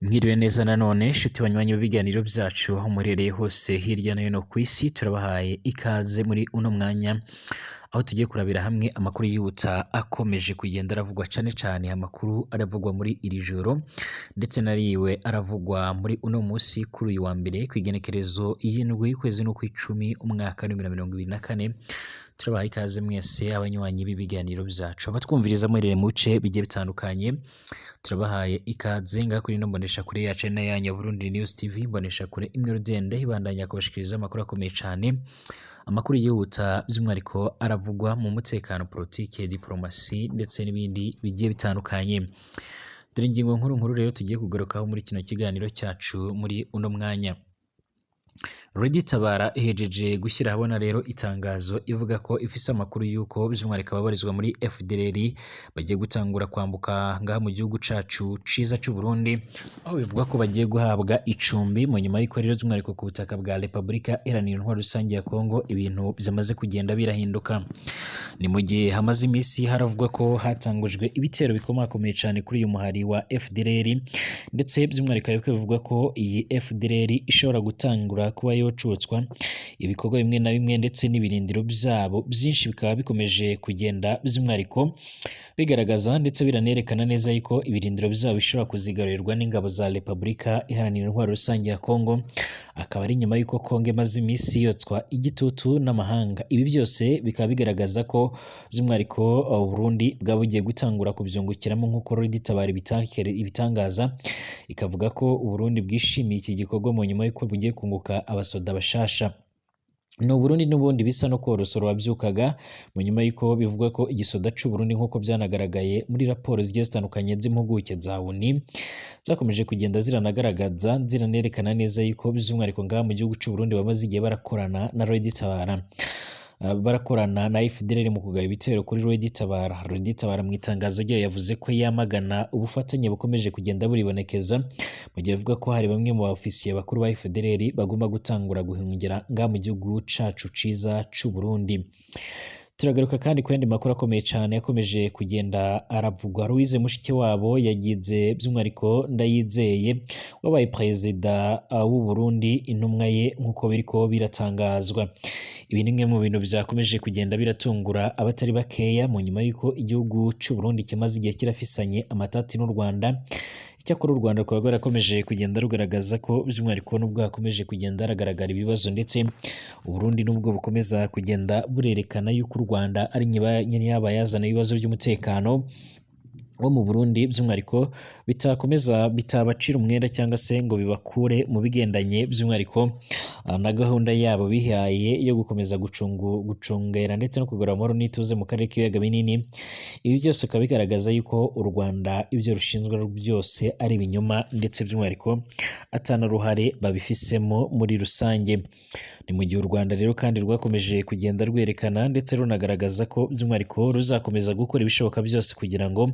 Mwiriwe neza nanone nshuti banywanyi b'ibiganiro byacu aho muherereye hose hirya no hino ku isi, turabahaye ikaze muri uno mwanya aho tugiye kurabira hamwe amakuru yihuta akomeje kugenda aravugwa, cane cane amakuru aravugwa muri iri joro ndetse nariwe aravugwa muri uno musi kuri uyu wa mbere kw'igenekerezo y'indwi y'ukwezi n'ukw'icumi umwaka w'ibihumbi bibiri na 24. Turabahaye ikaze mwese abanywanyi b'ibiganiro byacu, abatwumviriza muherereye mu bice bigiye bitandukanye, turabahaye ikaze ngaha kuri ino mboneshakure yacu ari nayo yanyu Burundi News TV, mboneshakure imwe rudende ibandanya kubashikiriza amakuru akomeye cane, amakuru yihuta by'umwihariko aravugwa mu mutekano, politike, diplomasi ndetse n'ibindi bigiye bitandukanye. Dore ingingo nkuru nkuru rero tugiye kugarukaho muri kino kiganiro cyacu muri uno mwanya. Red Tabara ihejeje gushyira ahabona rero itangazo ivuga ko ifise amakuru y'uko by'umwihariko ababarizwa muri FDLR bagiye gutangura kwambuka ngaha mu gihugu cacu ciza c'u Burundi, aho bivuga ko bagiye guhabwa icumbi mu nyuma y'uko rero by'umwihariko ku butaka bwa Repubulika Iharanira Intwaro Rusange ya Kongo ibintu byamaze kugenda birahinduka. Ni mu gihe hamaze iminsi haravugwa ko hatangujwe ibitero bikomakomeye cane kuri uyu muhari wa FDLR, ndetse by'umwihariko ariko bivugwa ko iyi FDLR ishobora gutangura kuba yocutswa ibikorwa bimwe na bimwe ndetse n'ibirindiro byabo byinshi bikaba bikomeje kugenda by'umwihariko bigaragaza ndetse biranerekana neza yuko ibirindiro byabo bishobora kuzigarurirwa n'ingabo za Repubulika Iharanira Intwaro Rusange ya Kongo, akaba ari nyuma y'uko Kongo imaze iminsi yotswa igitutu n'amahanga. Ibi byose bikaba bigaragaza ko by'umwihariko Burundi bwaba bugiye gutangura kubyungukiramo nk'uko Red Tabara ibitangaza, ikavuga ko Uburundi bwishimiye iki gikorwa mu nyuma y'uko bugiye kunguka abasoda bashasha. Ni Uburundi n'ubundi bisa no korosora wabyukaga mu nyuma y'uko bivugwa ko igisoda c'u Burundi, nk'uko byanagaragaye muri raporo zigiye zitandukanye z'impuguke za ONU zakomeje kugenda ziranagaragaza ziranerekana neza yuko by'umwihariko ngaha mu gihugu c'u Burundi bamaze igihe barakorana na Red Tabara, barakorana na FDLR mu kugaba ibitero kuri Red Tabara. Red Tabara mu itangazo ryayo yavuze ko yamagana ubufatanye bukomeje kugenda buribonekeza, mu gihe avuga ko hari bamwe mu baofisiye bakuru ba FDLR bagomba gutangura guhungira ngaha mu gihugu cacu ciza c'u Burundi. Turagaruka kandi ku yandi makuru akomeye cyane yakomeje kugenda aravugwa. Louise Mushikiwabo yagize by'umwihariko Ndayizeye wabaye perezida w'u Burundi intumwa ye nk'uko biriko biratangazwa. Ibi ni bimwe mu bintu byakomeje kugenda biratungura abatari bakeya mu nyuma y'uko igihugu c'u Burundi kimaze igihe kirafisanye amatati n'u Rwanda. Icyakora u Rwanda rukaba rwarakomeje kugenda rugaragaza ko by'umwihariko nubwo hakomeje kugenda haragaragara ibibazo, ndetse Uburundi nubwo bukomeza kugenda burerekana yuko u Rwanda ari nyirabayazana ibibazo by'umutekano wo mu Burundi, by'umwihariko bitakomeza bitabacira umwenda cyangwa se ngo bibakure mu bigendanye by'umwihariko na gahunda yabo bihaye yo gukomeza gucungera ndetse no kugarura amahoro n'ituze mu karere k'ibiyaga binini. Ibi byose bikaba bigaragaza yuko u Rwanda ibyo rushinzwe byose ari ibinyoma, ndetse by'umwihariko atana ruhare babifisemo muri rusange. Ni mu gihe u Rwanda rero kandi rwakomeje kugenda rwerekana ndetse runagaragaza ko by'umwihariko ruzakomeza gukora ibishoboka byose kugira ngo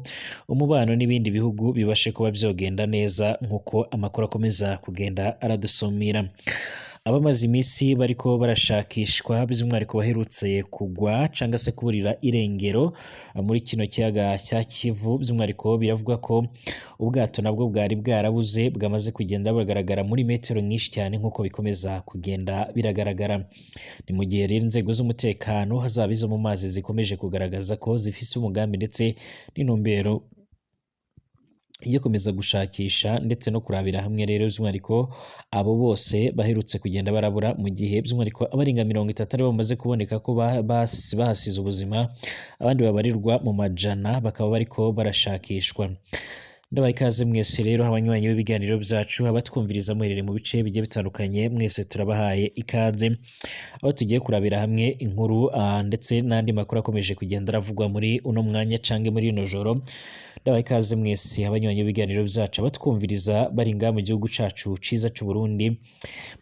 umubano n'ibindi bihugu bibashe kuba byogenda neza, nk'uko amakuru akomeza kugenda aradusumira. Abamaze iminsi bariko barashakishwa by'umwihariko baherutse kugwa cyangwa se kuburira irengero muri kino kiyaga cya Kivu, by'umwihariko biravugwa ko ubwato nabwo bwari bwarabuze bwamaze kugenda bugaragara muri metero nyinshi cyane nk'uko bikomeza kugenda biragaragara. Ni mu gihe rero inzego z'umutekano hazaba izo mu mazi zikomeje kugaragaza ko zifise umugambi ndetse n'intumbero yo komeza gushakisha ndetse no kurabira hamwe rero by'umwihariko abo bose baherutse kugenda barabura, mu gihe by'umwihariko abarenga 30 aribo bamaze kuboneka ko bahasize ubuzima, abandi babarirwa mu majana bakaba bariko barashakishwa. Ndabaha ikaze mwese rero abanywanyi b'ibiganiro byacu, abatwumviriza muherereye mu bice bigiye bitandukanye, mwese turabahaye ikaze aho tugiye kurabira hamwe inkuru ndetse n'andi makuru akomeje kugenda aravugwa muri uno mwanya canke muri rino joro. Ndabaha ikaze mwese abanywanyi b'ibiganiro byacu, abatwumviriza bari ngaha mu gihugu cacu ciza c'u Burundi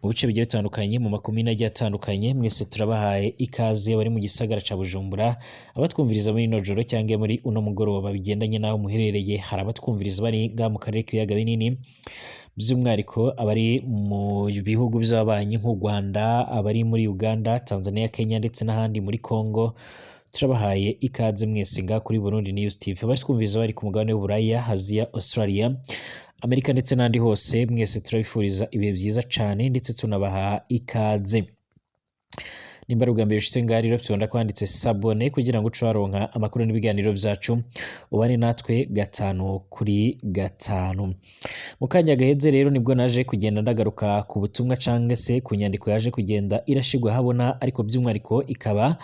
mu bice bigiye bitandukanye, mu makomine agiye atandukanye, mwese turabahaye ikaze. Bari mu gisagara ca Bujumbura, abatwumviriza muri rino joro cyangwa muri uno mugoroba bigendanye n'aho muherereye, hari abatwumviriza bari ngaha mu karere k'ibiyaga binini, by'umwihariko abari mu bihugu by'ababanyi nk'u Rwanda, abari muri Uganda, Tanzania, Kenya ndetse n'ahandi muri Congo. Turabahaye ikaze mwese nga kuri Burundi News TV. Abatwumviza bari ku mugabane w'Uburaya, Aziya, Australia, Amerika ndetse n'ahandi hose, mwese turabifuriza ibihe byiza cane ndetse tunabaha ikaze. Nimba ari ubwa mbere ushitse ngaha rero, tubona ko handitse s'abonner kugira ngo uce waronka amakuru n'ibiganiro vyacu, ubane natwe gatanu kuri gatanu. Mu kanya gaheze rero nibwo naje kugenda ndagaruka ku butumwa canke se ku nyandiko yaje kugenda irashigwa habona, ariko by'umwihariko ikaba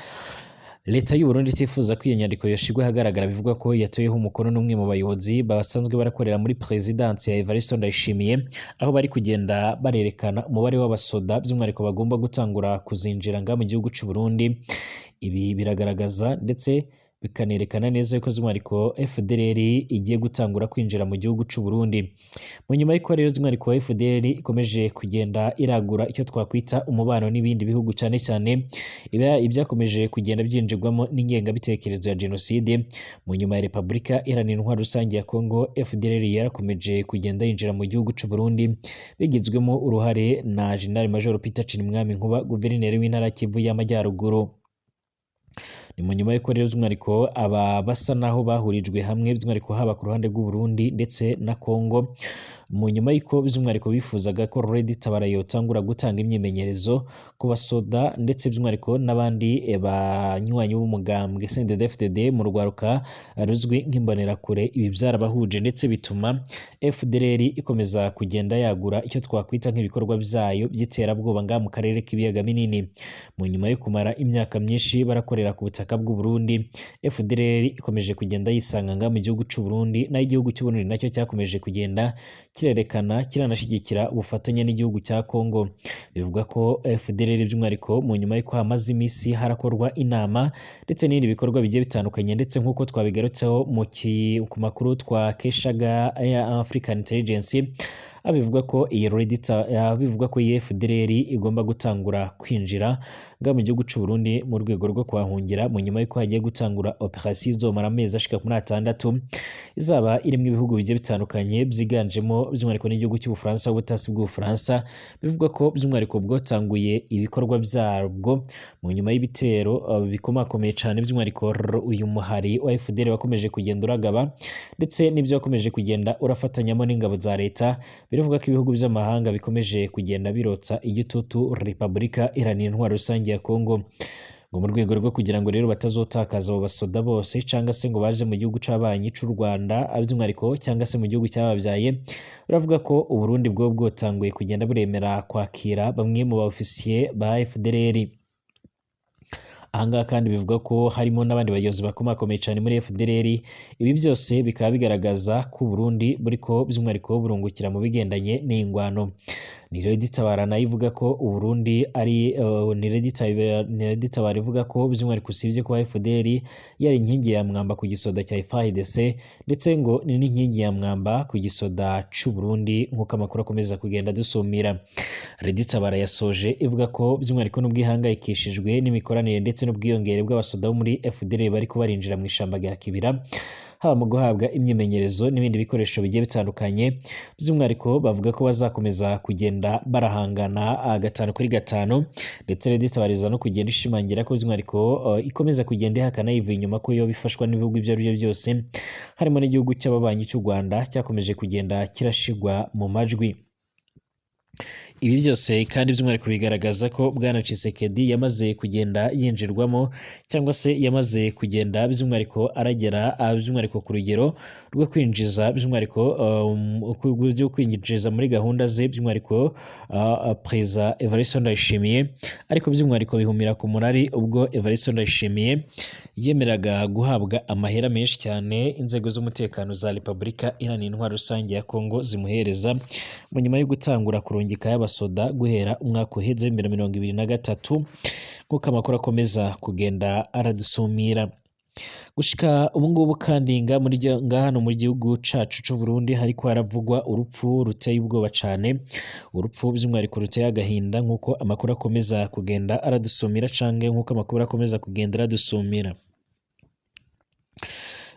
leta y'u Burundi itifuza ko iyo nyandiko yoshigwa ahagaragara. Bivugwa ko yateweho umukono n'umwe mu bayobozi basanzwe barakorera muri présidence ya Evariste Ndayishimiye, aho bari kugenda barerekana umubare w'abasoda by'umwihariko bagomba gutangura kuzinjira nga mu gihugu c'u Burundi. Ibi biragaragaza ndetse bikanerekana neza yuko by'umwihariko FDLR igiye gutangura kwinjira mu gihugu c'u Burundi. Mu nyuma y'uko rero by'umwihariko FDLR ikomeje kugenda iragura icyo twakwita umubano n'ibindi bihugu, cyane cyane ibyakomeje kugenda byinjirwamo n'ingengabitekerezo ya jenoside mu nyuma ya Repubulika Iharanira Intwaro Rusange ya Congo, FDLR yarakomeje kugenda yinjira mu gihugu c'u Burundi, bigizwemo uruhare na General Major Peter Cirimwami Nkuba, guverineri w'intara Kivu y'Amajyaruguru. Ni mu nyuma y'uko rero by'umwihariko aba basa naho bahurijwe hamwe, by'umwihariko haba ku ruhande rw'u Burundi ndetse na Congo, mu nyuma y'uko by'umwihariko bifuzaga ko Red Tabara yotangura gutanga imyimenyerezo ku basoda ndetse by'umwihariko n'abandi banywanyi b'umugambwe CNDD-FDD mu rwaruka ruzwi nk'imbonerakure. Ibi byarabahuje ndetse bituma FDLR ikomeza kugenda yagura icyo twakwita nk'ibikorwa byayo by'iterabwoba ngaha mu karere k'ibiyaga binini. Mu nyuma yo kumara imyaka myinshi barakorera ku butaka bw'u Burundi, FDLR ikomeje kugenda yisanga ngaha mu gihugu c'u Burundi, naho igihugu cy'u Burundi nacyo cyakomeje kugenda kirerekana kiranashyigikira ubufatanye n'igihugu cya Congo. Bivuga ko FDLR by'umwihariko mu nyuma y'uko hamaze iminsi harakorwa inama ndetse n'ibindi bikorwa bigiye bitandukanye, ndetse nk'uko twabigarutseho ku makuru twakeshaga ya African Intelligence, abivuga ko iyi bivuga ko iyi FDLR igomba gutangura kwinjira nga mu gihugu c'u Burundi mu rwego rwo kuhahungira, mu nyuma y'uko hagiye gutangura operation izomara amezi ashika kuri 6, izaba irimo ibihugu bigiye bitandukanye byiganjemo by'umwihariko n'igihugu cy'Ubufaransa. Ubutasi bw'Ubufaransa bivuga ko by'umwihariko bwatanguye ibikorwa byabwo mu nyuma y'ibitero bikomakomeye cyane by'umwihariko uyu muhari wa FDLR wakomeje kugenda uragaba, ndetse n'ibyo wakomeje kugenda urafatanyamo n'ingabo za leta. Biravuga ko ibihugu by'amahanga bikomeje kugenda birotsa igitutu Repubulika Iharanira Intwaro Rusange ya Congo, ngo mu rwego rwo kugira ngo rero batazotakaza abo basoda bose cyangwa se ngo baje mu gihugu c'abanyi c'u Rwanda by'umwihariko, cyangwa se mu gihugu cyababyaye. Baravuga ko Uburundi bwo bwotanguye kugenda buremera kwakira bamwe mu ba ofisiye ba FDLR. Ahangaha kandi bivuga ko harimo n'abandi bayobozi bakomakomeye cyane muri FDLR. Ibi byose bikaba bigaragaza ko Burundi buriko by'umwihariko burungukira mu bigendanye n'ingwano. Ni Red Tabara nayo ivuga ko Uburundi ari ni Red Tabara ivuga ko by'umwihariko usibye kuba FDLR yari inkingi ya mwamba ku gisoda cya FARDC, ndetse ngo ni n'inkingi ya mwamba ku gisoda c'u Burundi, nk'uko amakuru akomeza kugenda dusumira. Red Tabara yasoje ivuga ko by'umwihariko n'ubwihangayikishijwe n'imikoranire ndetse n'ubwiyongere bw'abasoda bo muri FDLR bari kubarinjira mu ishamba rya Kibira, haba mu guhabwa imyimenyerezo n'ibindi bikoresho bigiye bitandukanye. By'umwihariko bavuga ko bazakomeza kugenda barahangana gatanu kuri gatanu, ndetse Red Tabara iza no kugenda ishimangira ko by'umwihariko ikomeza kugenda ihakana yivuye inyuma ko yoba ifashwa n'ibihugu ibyo ari byo byose, harimo n'igihugu cy'ababanyi cy'u Rwanda cyakomeje kugenda kirashigwa mu majwi. Ibi byose kandi by'umwihariko bigaragaza ko Bwana Tshisekedi yamaze kugenda yinjirwamo, cyangwa se yamaze kugenda by'umwihariko aragera by'umwihariko ku rugero rwo kwinjiza by'umwihariko byo kwinjiza muri gahunda ze by'umwihariko Perezida Evariste Ndayishimiye, ariko by'umwihariko bihumira ku murari ubwo Evariste Ndayishimiye yemeraga guhabwa amahera menshi cyane inzego z'umutekano za Repubulika Iharanira Intwaro Rusange ya Congo zimuhereza, mu nyuma yo gutangura kurungika y'abasoda guhera umwaka uheze 2023, nk'uko amakuru akomeza kugenda aradusumira. Gushika ubu ngubu kandi nga hano mu gihugu cacu c'u Burundi hariko haravugwa urupfu ruteye ubwoba cane, urupfu by'umwihariko ruteye agahinda, nk'uko amakuru akomeza kugenda aradusumira, canke nk'uko amakuru akomeza kugenda aradusumira.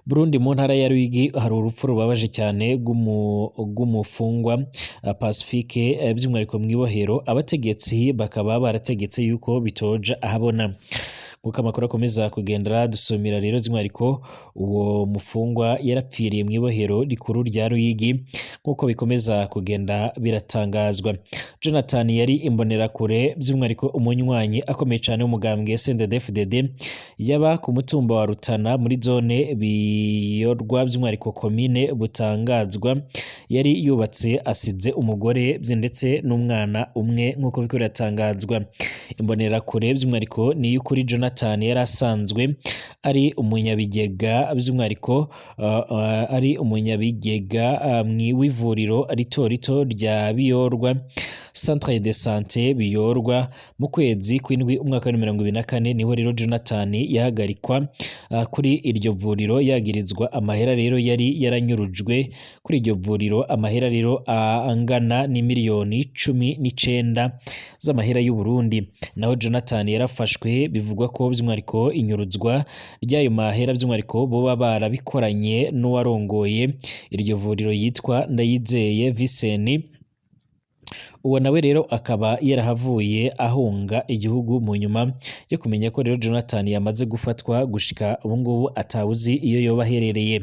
Burundi, mu ntara ya Ruyigi hari urupfu rubabaje cyane rw'umufungwa Pacifique, by'umwihariko mw'ibohero, abategetsi bakaba barategetse yuko bitoja ahabona. Nk'uko Nk'uko amakuru akomeza kugendera dusumira rero by'umwihariko uwo mufungwa yarapfiriye mu ibohero rikuru rya Ruyigi nk'uko bikomeza kugenda biratangazwa. Jonathan yari imbonerakure by'umwihariko umunywanyi akomeye cyane w'umugambwe CNDD-FDD, yaba ku mutumba wa Rutana muri zone Biyorwa by'umwihariko komine Butangazwa. Yari yubatse asize umugore ndetse n'umwana umwe nk'uko biriko biratangazwa. Imbonerakure by'umwihariko ni y'ukuri Jonathan yari asanzwe ari umunyabigega by'umwihariko ari umunyabigega w'ivuriro rito rito rya Biyorwa, Centre de Santé Biyorwa. Mu kwezi kw'indwi umwaka wa 2024 niho rero Jonathan yahagarikwa kuri iryo vuriro yagirizwa amahera rero yari yaranyurujwe kuri iryo vuriro, amahera rero angana n'imiliyoni 19 z'amahera y'u Burundi. Naho Jonathan yarafashwe bivugwa ko by'umwihariko inyuruzwa ry'ayo mahera by'umwihariko boba barabikoranye n'uwarongoye iryo vuriro yitwa Ndayizeye Vincent. Uwo nawe rero akaba yarahavuye ahunga igihugu mu nyuma yo kumenya ko rero Jonathan yamaze gufatwa, gushika ubu ngubu atawuzi iyo yoba aherereye.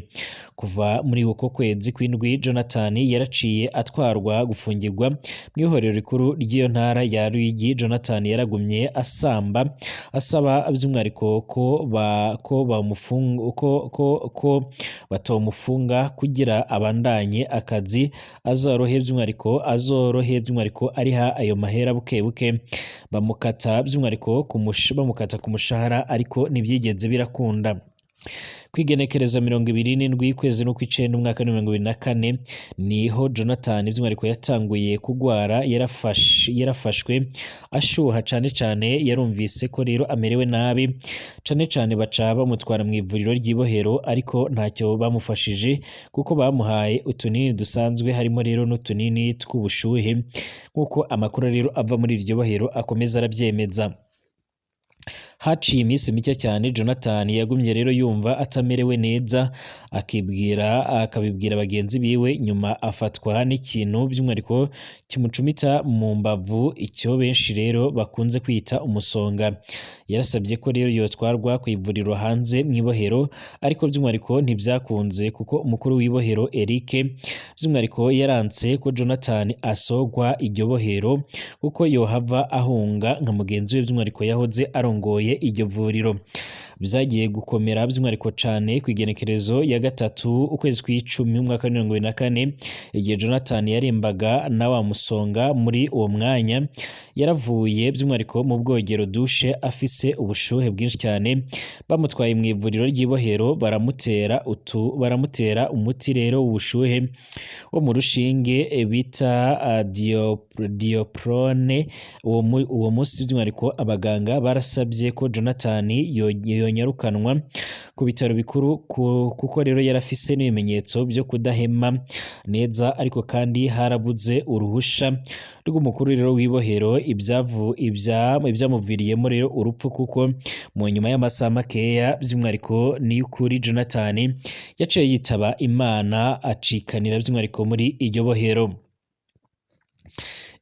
Kuva muri uko kwezi kw'indwi Jonathan yaraciye atwarwa gufungirwa mu ihorero rikuru ry'iyo ntara ya Ruyigi. Jonathan yaragumye asamba asaba by'umwihariko ko ba ko bamufunga ko ko ko batomufunga kugira abandanye akazi, azorohe by'umwihariko ariha ayo mahera buke buke, bamukata by'umwihariko bamukata ku mushahara, ariko ntibyigeze birakunda. Kwigenekereza 27 kwezi n'ukw'icenda umwaka wa 2024 niho Jonathan by'umwihariko yatanguye kugwara, yarafashwe ashuha cane cane, yarumvise ko rero amerewe nabi cane cane, baca bamutwara mu ivuriro ry'ibohero, ariko ntacyo bamufashije kuko bamuhaye utunini dusanzwe harimo rero n'utunini tw'ubushuhe, nk'uko amakuru rero ava muri iryo bohero akomeza arabyemeza. Haciye iminsi mike cyane Jonathan yagumye rero yumva atamerewe neza, akibwira akabibwira bagenzi biwe, nyuma afatwa n'ikintu by'umwihariko kimucumita mu mbavu, icyo benshi rero bakunze kwita umusonga. Yarasabye ko rero yotwarwa ku ivuriro hanze mu ibohero, ariko by'umwihariko ntibyakunze kuko umukuru w'ibohero Eric by'umwihariko yaranse ko Jonathan asogwa iryo bohero kuko yohava ahunga nka mugenzi we by'umwihariko yahoze arongoye iryo vuriro. Byagiye gukomera by'umwihariko cane ku igenekerezo ya 3 ukwezi kw'icumi umwaka wa 2024, igihe Jonathan yarembaga na wa musonga. Muri uwo mwanya yaravuye by'umwihariko mu bwogero dushe afise ubushuhe bwinshi cyane, bamutwaye mu ivuriro ry'ibohero baramutera umuti rero w'ubushuhe wo mu rushinge bita Dioprone. Uwo munsi by'umwihariko abaganga barasabye ko Jonathan yonyarukanwa ku bitaro bikuru kuko rero yarafise n'ibimenyetso byo kudahema neza, ariko kandi harabuze uruhusha rw'umukuru rero w'ibohero, ibyamuviriyemo rero urupfu, kuko mu nyuma y'amasaha makeya by'umwihariko ni ukuri Jonathan yaciye yitaba Imana acikanira by'umwihariko muri iryo bohero.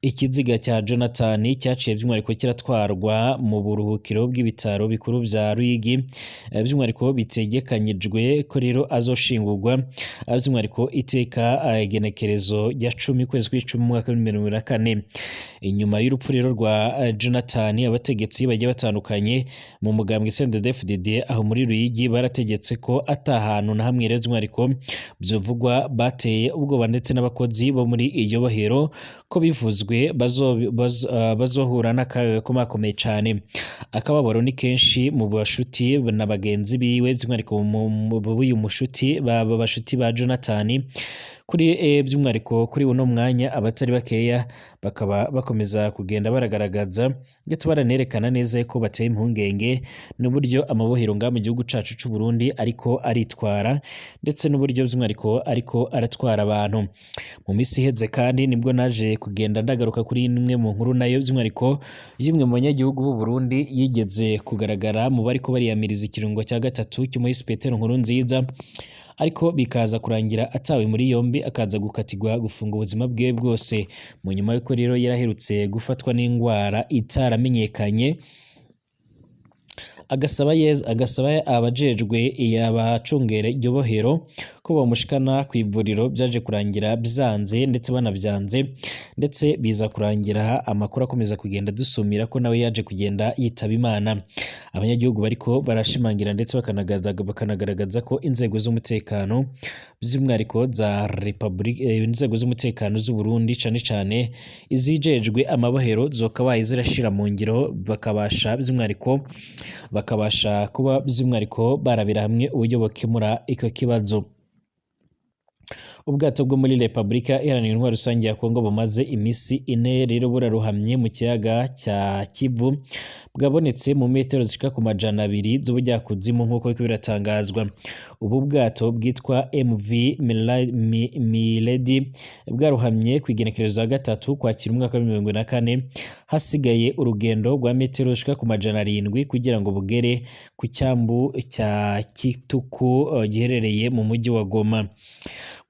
Ikiziga cya Jonathan cyaciye by'umwihariko kiratwarwa mu buruhukiro bw'ibitaro bikuru bya Ruyigi, by'umwihariko bitegekanyijwe ko rero azoshingurwa by'umwihariko iteka igenekerezo rya 10 kwezi kw'icumi umwaka wa 2024. Inyuma y'urupfu rero rwa Jonathan, abategetsi bagiye batandukanye mu mugambwe CNDD-FDD aho muri Ruyigi barategetse ko atahantu na hamwe rero by'umwihariko byovugwa, bateye ubwoba ndetse n'abakozi bo muri iryo bohero ko bivuzwe bazohura n'akaga gakomakomeye cyane. Akababaro ni kenshi mu bashuti na bagenzi biwe, by'umwihariko b'uyu mushuti bashuti ba Jonathan kuri by'umwihariko kuri uno mwanya abatari bakeya bakaba bakomeza kugenda baragaragaza ndetse baranerekana neza ko bateye impungenge n'uburyo amabohero ngaha mu gihugu cacu c'u Burundi ariko aritwara, ndetse n'uburyo by'umwihariko ariko aratwara abantu. Mu minsi iheze kandi nibwo naje kugenda ndagaruka kuri imwe mu nkuru nayo by'umwihariko y'imwe mu banyagihugu b'u Burundi yigeze kugaragara mu bariko bariyamiriza ikirungo cya 3 cy'umuhisi Petero Nkurunziza, ariko bikaza kurangira atawe muri yombi akaza gukatirwa gufunga ubuzima bwiwe bwose, mu nyuma y'uko rero yaraherutse gufatwa n'indwara itaramenyekanye. Agasaba yeza, agasaba abajejwe abacungera iryo bohero ko bamushikana ku ivuriro. Byaje kurangira byanze, ndetse banabyanze, ndetse biza kurangira amakuru akomeza kugenda dusumira ko nawe yaje kugenda yitaba Imana. Abanyagihugu bariko barashimangira ndetse bakanagaragaza ko inzego z'umutekano, by'umwihariko za Republika, inzego z'umutekano z'u Burundi, cane cane izijejwe amabohero, zokabaye zirashira mu ngiro, bakabasha by'umwihariko bakabasha kuba by'umwihariko barabira hamwe uburyo bakemura icyo kibazo. Ubwato bwo muri Repubulika Iharanira Intwaro Rusange ya Kongo bumaze iminsi 4 rero buraruhamye mu kiyaga cya Kivu, bwabonetse mu metero zishika ku 200 z'ubujyakuzimu, nk'uko biriko biratangazwa. Ubu bwato bwitwa MV Milady bwaruhamye ku igenekerezo ya 3 Kwakira umwaka wa 2024, hasigaye urugendo rwa metero zishika ku 700 kugira ngo bugere ku cyambu cya Kituku giherereye mu mujyi wa Goma.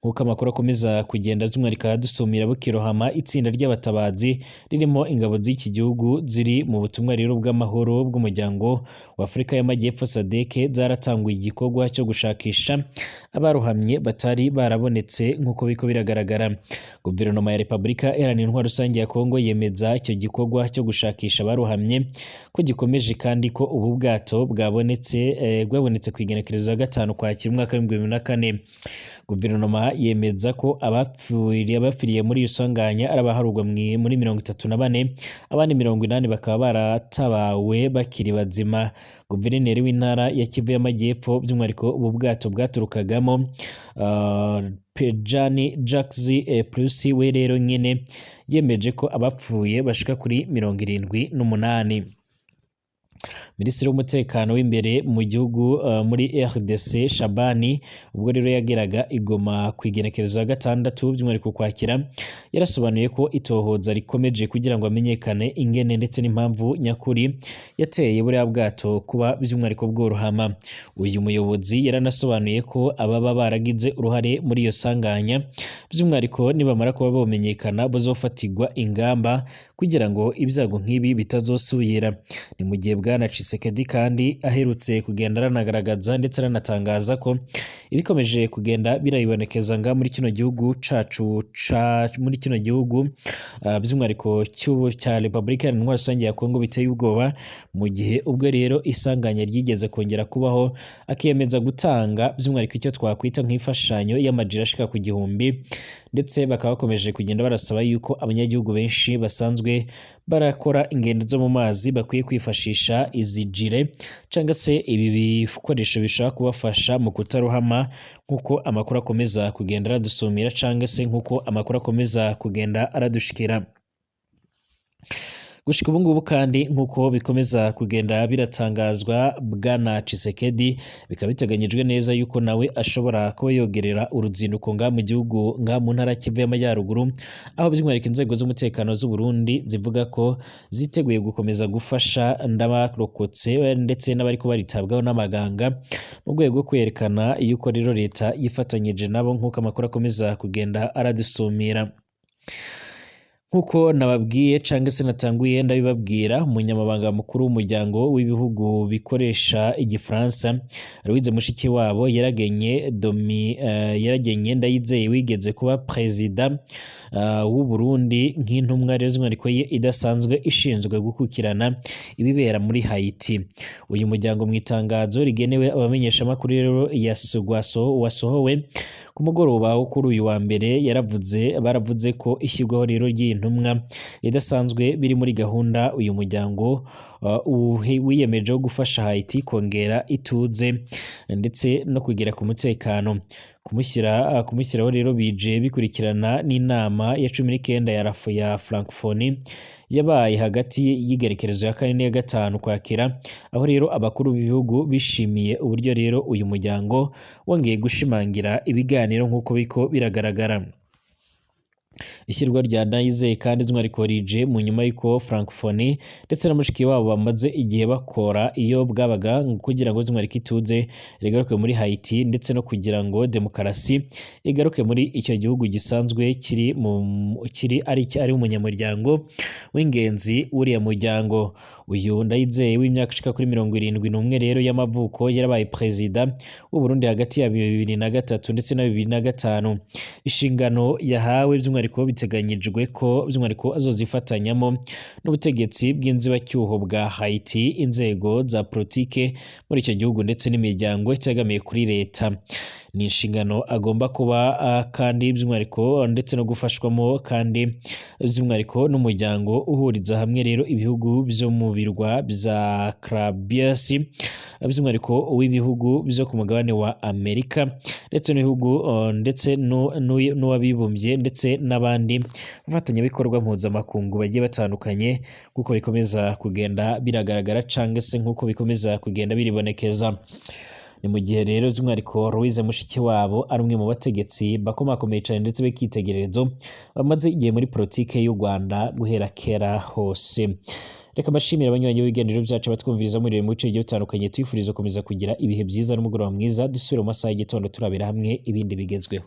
Nk'uko amakuru akomeza kugenda by'umwihariko adusumira, bukirohama itsinda ry'abatabazi ririmo ingabo z'iki gihugu ziri mu butumwa rero bw'amahoro bw'umuryango wa Afurika y'Amajyepfo SADC zaratanguye igikorwa cyo gushakisha abarohamye batari barabonetse, nk'uko biko biragaragara. Guverinoma ya Repubulika Iharanira Intwaro Rusange ya Kongo yemeza icyo gikorwa cyo gushakisha abarohamye ko gikomeje, kandi ko ubu bwato bwabonetse ku igenekerezo ya 5 Kwakira umwaka wa 2024. Guverinoma yemeza ko abapfiriye muri iyo sanganya ari abaharurwa muri 34, abandi 80 bakaba baratabawe bakiri bazima. Guverineri w'intara ya Kivu y'Amajyepfo, by'umwihariko ubu bwato bwaturukagamo, Jani Jacques Plus, we rero nyine yemeje ko abapfuye bashika kuri 78. Minisitiri w'umutekano w'imbere mu gihugu muri RDC Shabani, ubwo rero yageraga i Goma ku igenekerezo ya 6 by'umwihariko Kwakira, yarasobanuye ko itohoza rikomeje kugira ngo amenyekane ingene ndetse n'impamvu nyakuri yateye buriya bwato kuba by'umwihariko bworohama. Uyu muyobozi yaranasobanuye ko ababa baragize uruhare muri iyo sanganya, by'umwihariko nibamara kuba bomenyekana, bazofatirwa ingamba kugira ngo ibyago nk'ibi bitazosubira. Ni mu gihe Bwana Tshisekedi kandi aherutse kugenda aranagaragaza ndetse aranatangaza ko ibikomeje kugenda birayibonekeza nga muri kino gihugu cacu muri kino gihugu by'umwihariko cya Repubulika Iharanira Intwaro Rusange ya Kongo biteye ubwoba, mu gihe ubwo rero isanganya ryigeze kongera kubaho akiyemeza gutanga by'umwihariko icyo twakwita nk'imfashanyo y'amajira ashika ku 1000, ndetse bakaba bakomeje kugenda barasaba yuko abanyagihugu benshi basanzwe barakora ingendo zo mu mazi bakwiye kwifashisha izi jire cyangwa se ibi bikoresho bishobora kubafasha mu kutarohama, nk'uko amakuru akomeza kugenda aradusumira cyangwa se nk'uko amakuru akomeza kugenda aradushikira. Gushika ubu ngubu kandi, nk'uko bikomeza kugenda biratangazwa, Bwana Tshisekedi bikaba biteganyijwe neza yuko nawe ashobora kuba yogerera uruzinduko nga mu gihugu, nga mu ntara Kivu y'Amajyaruguru, aho by'umwihariko inzego z'umutekano z'u Burundi zivuga ko ziteguye gukomeza gufasha n'abarokotse ndetse n'abariko baritabwaho n'abaganga, mu rwego rwo kwerekana yuko rero leta yifatanyije nabo, nk'uko amakuru akomeza kugenda aradusumira. Nkuko nababwiye cyangwa se natanguye ndabibabwira, umunyamabanga mukuru w'umuryango w'ibihugu bikoresha igifaransa Louise Mushikiwabo yaragenye Ndayizeye wigeze kuba perezida w'u Burundi nk'intumwa rero z'umwihariko ye idasanzwe ishinzwe gukurikirana ibibera muri Haiti. Uyu muryango mu itangazo rigenewe abamenyeshamakuru rero wasohowe ku mugoroba wo kuri uyu wa mbere, baravuze ko ishyirwaho rero ry'iyi ntumwa idasanzwe biri muri gahunda uyu muryango wiyemeje wo gufasha Haiti kongera ituze ndetse no kugera ku mutekano. Kumushyiraho rero bije bikurikirana n'inama ya 19 ya rafu ya Francophonie yabaye hagati y'igerekerezo ya 4 n'iya 5 Kwakira, aho rero abakuru b'ibihugu bishimiye uburyo rero uyu muryango wongeye gushimangira ibiganiro nk'uko biko biragaragara. Ishyirwa rya Ndayizeye kandi by'umwihariko rije mu nyuma y'uko Francophonie ndetse na mushiki wabo bamaze igihe bakora iyo bwabaga kugira ngo by'umwihariko ituze rigaruke muri Haiti, ndetse no kugira ngo demokarasi igaruke muri icyo gihugu gisanzwe kiri mu kiri ari umunyamuryango w'ingenzi w'uriya muryango. Uyu Ndayizeye w'imyaka ishika kuri 71 rero y'amavuko yarabaye perezida w'u Burundi hagati ya 2003 ndetse na 2005. Inshingano yahawe by'umwihariko biteganyijwe ko by'umwihariko azozifatanyamo n'ubutegetsi bw'inzibacyuho bwa Haiti, inzego za politike muri icyo gihugu ndetse n'imiryango itegamiye kuri leta. Ni inshingano agomba kuba kandi by'umwihariko ndetse no gufashwamo kandi by'umwihariko n'umuryango uhuriza hamwe rero ibihugu byo mu birwa bya Caribbean, by'umwihariko w'ibihugu byo ku mugabane wa Amerika ndetse n'ibihugu ndetse n'uw'abibumbye ndetse n'abandi bafatanyabikorwa mpuzamakungu bagiye batandukanye, kuko bikomeza kugenda biragaragara cyangwa se nk'uko bikomeza kugenda biribonekeza. Ni mu gihe rero by'umwihariko Louise Mushikiwabo ari umwe mu bategetsi bakomakomeye cyane ndetse b'ikitegererezo bamaze igihe muri politike y'u Rwanda guhera kera hose. Reka mbashimire abanywanyi b'ibiganiro byacu batwumviriza muri mu bice bigiye bitandukanye, twifuriza gukomeza kugira ibihe byiza n'umugoroba mwiza. Dusubire mu masaha y'igitondo turabera hamwe ibindi bigezweho.